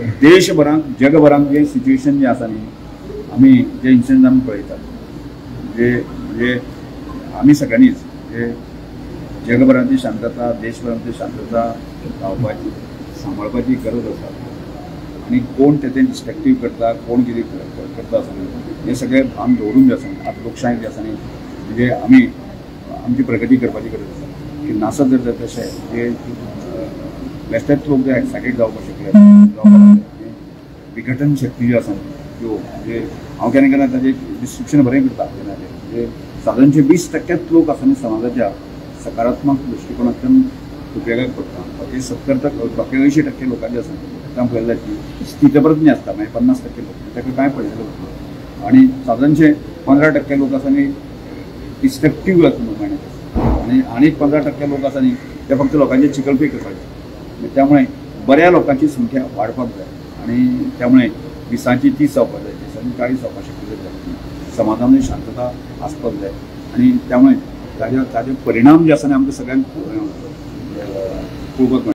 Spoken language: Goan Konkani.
देशभरांत जगभरांत जे सिच्युएशन जे आसा न्ही, आमी जे इन्सिडंट आमी पळयतात, म्हणजे म्हणजे आमी सगळ्यांनीच म्हणजे जगभरांतली शांतता, देशभरांतली शांतता रावपाची सांबाळपाची गरज आसा. आनी कोण तें डिस्ट्रक्टीव करता, कोण कितें करता आसा न्ही, हें सगळें भान दवरून जें आसा न्ही, आतां लोकशाय जी आसा न्ही, म्हणजे आमी आमची प्रगती करपाची गरज आसा. की नासत जर तशें जे बेश्टेच लोक जे एक्सायटेड जावपाक शकले, जावपाक लागले, विघटन शक्ती ज्यो आसा त्यो, म्हणजे हांव केन्ना केन्ना ताजें डिस्क्रिप्शन बरें करता केन्ना, म्हणजे सादारणशे 20% लोक आसा न्ही समाजाच्या सकारात्मक दृश्टिकोनांतल्यान उपयोगाक पडटा, बाकी 70%, बाकी 80% लोकांचे आसा तांकां पळयलें की स्थितप्रज्ञ आसता, मागीर 50% लोक ताका कांय पडलेलें वता, आनी सादारणशे 15% लोक आसा न्ही डिस्ट्रक्टीव आसा मुवमेंट, आनी आनीक 15% लोक आसा न्ही ते फक्त लोकांचे चिकलपी करपाचे. त्यामुळे बऱ्या लोकांची संख्या वाडपाक जाय आनी त्यामुळे 20ची 30 जावपाक जाय, 30ची 40 जावपाक शक्य जाय, समाजामध्ये शांतता आसपाक जाय. आनी त्यामुळे ताजे परिणाम जे आसा न्ही आमकां सगळ्यांक पळोवपाक मेळटा.